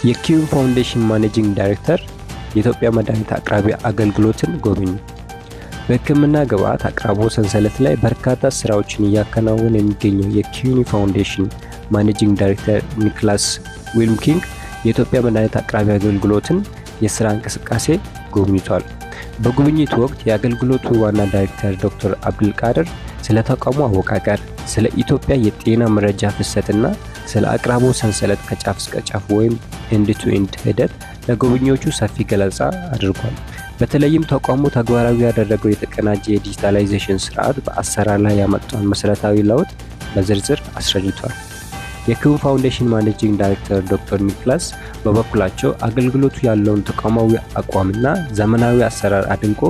የኪውን ፋውንዴሽን managing ዳይሬክተር የኢትዮጵያ መድኃኒት አቅራቢ አገልግሎትን ጎበኙ። በሕክምና ግብዓት አቅርቦት ሰንሰለት ላይ በርካታ ስራዎችን እያከናወነ የሚገኘው የኪዩኒ ፋውንዴሽን managing ዳይሬክተር ኒክላስ ዊልምኪንግ የኢትዮጵያ መድኃኒት አቅራቢ አገልግሎትን የስራ እንቅስቃሴ ጎብኝቷል። በጉብኝቱ ወቅት የአገልግሎቱ ዋና ዳይሬክተር ዶክተር አብዱልቃድር ስለ ተቋሙ አወቃቀር፣ ስለ ኢትዮጵያ የጤና መረጃ ፍሰትና ስለ አቅርቦት ሰንሰለት ከጫፍ እስከ ጫፍ ወይም end to end ሂደት ለጎብኚዎቹ ሰፊ ገለጻ አድርጓል። በተለይም ተቋሙ ተግባራዊ ያደረገው የተቀናጀ የ digitalization ስርዓት በአሰራር ላይ ያመጣውን መሰረታዊ ለውጥ በዝርዝር አስረድቷል። የኪውን ፋውንዴሽን managing ዳይሬክተር ዶክተር ኒክላስ በበኩላቸው አገልግሎቱ ያለውን ተቋማዊ አቋምና ዘመናዊ አሰራር አድንቆ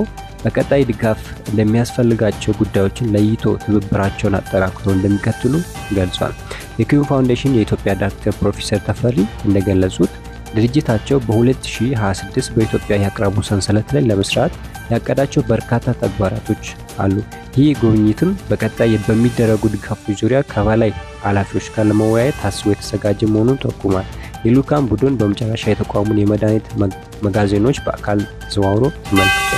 በቀጣይ ድጋፍ እንደሚያስፈልጋቸው ጉዳዮችን ለይቶ ትብብራቸውን አጠናክሮ እንደሚቀጥሉ ገልጿል። የኪውን ፋውንዴሽን የኢትዮጵያ ዳይሬክተር ፕሮፌሰር ተፈሪ እንደገለጹት ድርጅታቸው በ2026 በኢትዮጵያ የአቅርቦት ሰንሰለት ላይ ለመስራት ያቀዳቸው በርካታ ተግባራቶች አሉ። ይህ ጉብኝትም በቀጣይ በሚደረጉ ድጋፎች ዙሪያ ከበላይ ኃላፊዎች ጋር ለመወያየት ታስቦ የተዘጋጀ መሆኑን ጠቁሟል። የልዑካን ቡድን በመጨረሻ የተቋሙን የመድኃኒት መጋዘኖች በአካል ተዘዋውሮ ተመልክቷል።